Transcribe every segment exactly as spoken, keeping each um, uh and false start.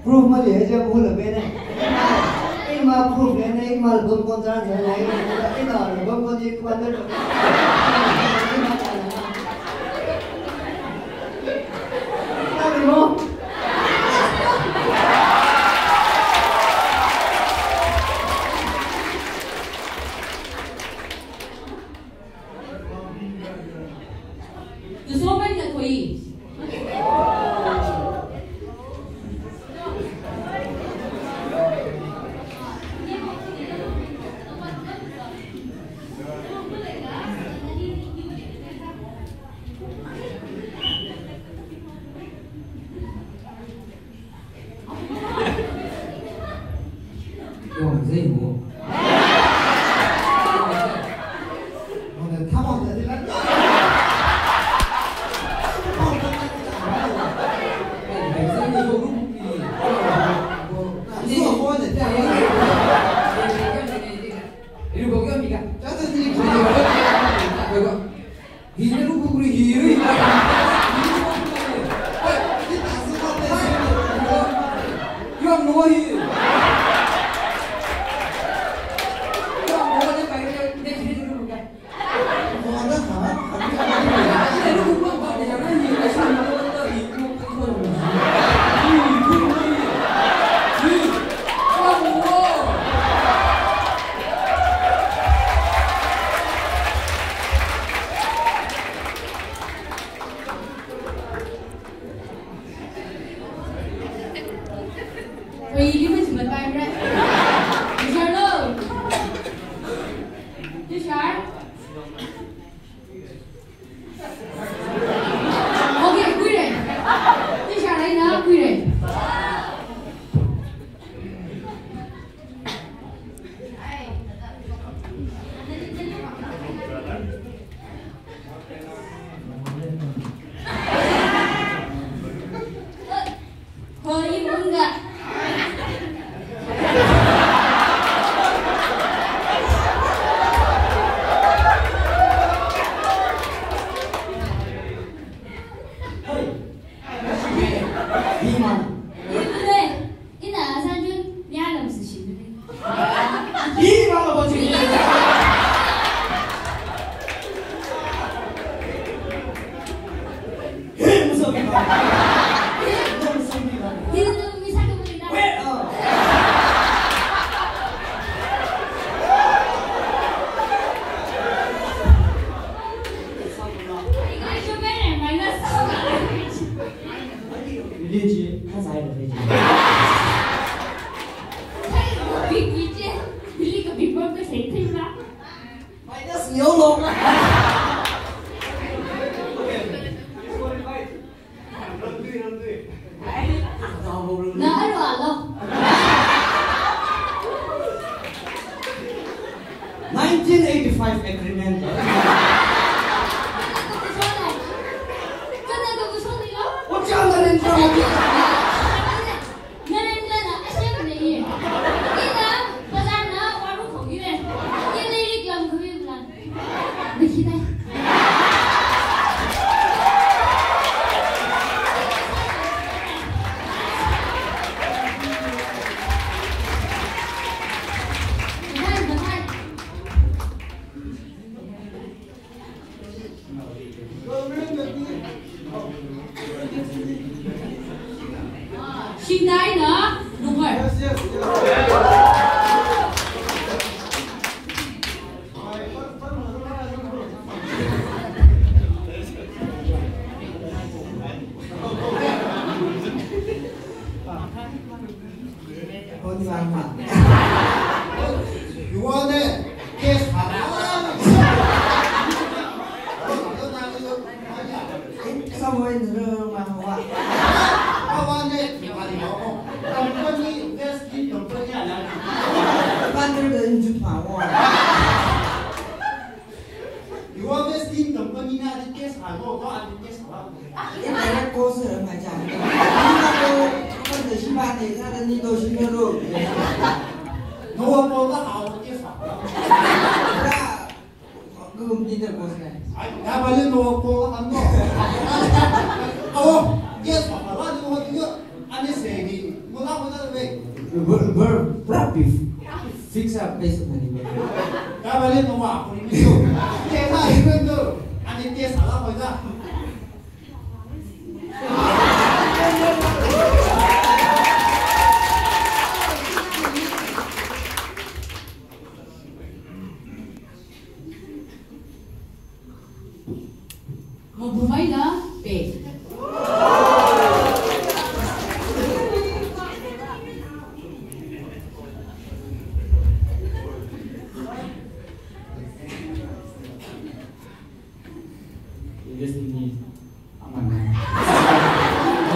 Proof maleija hula bene. Ima proof lene, ima bom kon jan lene, ima bom kon ye kuan de. Kasoman na koi. Hina lu kukri hi, hi. Yong no hi. Yong no ne pai ne, ne hi ne lu kukri. Mo da ha. Hina lu kukri ba ne ya na hi, ai sa na lo ta hi, mo kai so. Hi, hi, hi. Hi. Yong no. Wei, ili machimang pai re. Teacher lo. Teacher. Okay, kuire. Teacher, ai na kuire. Hoi, munga. Hoi. Himang. Himang. Ina Sanjun, nya lam si shim. Hi, mama, bochin. Hi, musa mi ba. Hi, musa mi ba. Hi, musa mi ba. Wait, oh. Village, kasai village. Hai, village, village ka people ka sei thing la. Minus yolo. Na aro alo. Nineteen eighty-five agreement. Kana ka kusona lo? Ojā Narendra Modi. Narendra na asem ne ye. Ina bazar na waru khogire. Ye lairik lam khuiu plan. Nakhida. Mathai, mathai. Shingdai na Lunghar. Hon Sangma. You want it? Yes, I want it. Someone in the room, I want. I want it. Company, best company, I like it. Under the engine power. You want best company, I like it. Yes, I want it. Yes, I want it. Ina direct course ra maja. Ina ko, ko de shi ba de, na de ni do shi no lo. No, no, no, no, yes, sir. Ra, Kum ni de boss ne. Ai, ya bale no ko ang no. Awo, yes, papa, la no ko yo. Ani se ni, mo la mo na ve. Ver, ver, rapid. Fix up base na ni. Ya bale no wa ko ni yo. Ke na i ko no. Ani ke sala ko na. Mabumai na pe. Yes, ni. Aman.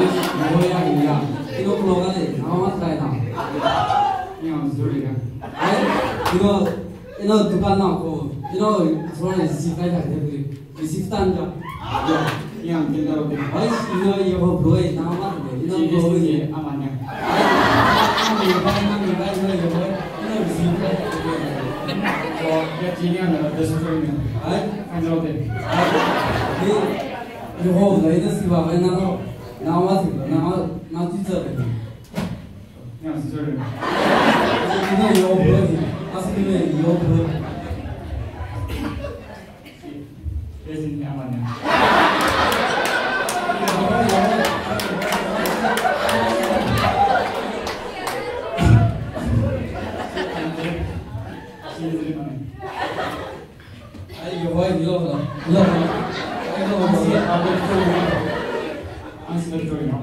Yes, boya ya. Ino program ni, nama try na. Ni ang sorry ya. Ai, ino, ino dukan na ko. Ino, sorry, receive kai kai de. Receive tan ja. Ya, ni ang tin da. Ai, ino, yo bro, nama try. Ino, bro, ni. Aman ya. Ai, nama try, nama try, ino, yo bro. Ino, receive kai kai de. Oh, ya, ni ang da, destroy ni. Ai, ang da. Ai, ni. Yo, na ina siwa, na no, na wa si, na wa, na ti sa. Ya, sorry. Ina yo bro, asli me yo bro. Yes, ni aman ya. Ai, yo, ai, lo, lo, lo. Ai, lo, lo. Answer to, you know.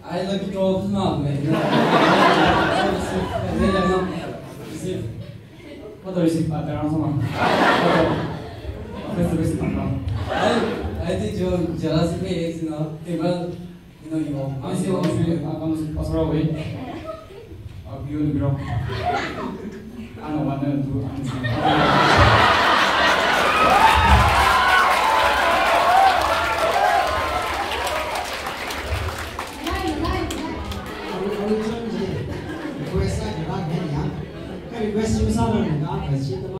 Ai, lucky draw, no, no. Receive. Receive. What do you receive? Ah, there are some. First receive, no. Ai, ai, the jo, jara si pe, you know. Table. Ino yo, ang si, ang si, ang si, pasara wei. Apiyo ni bro. Ano, one, two, ang si. Request sa kira kanya. Request sa na, na,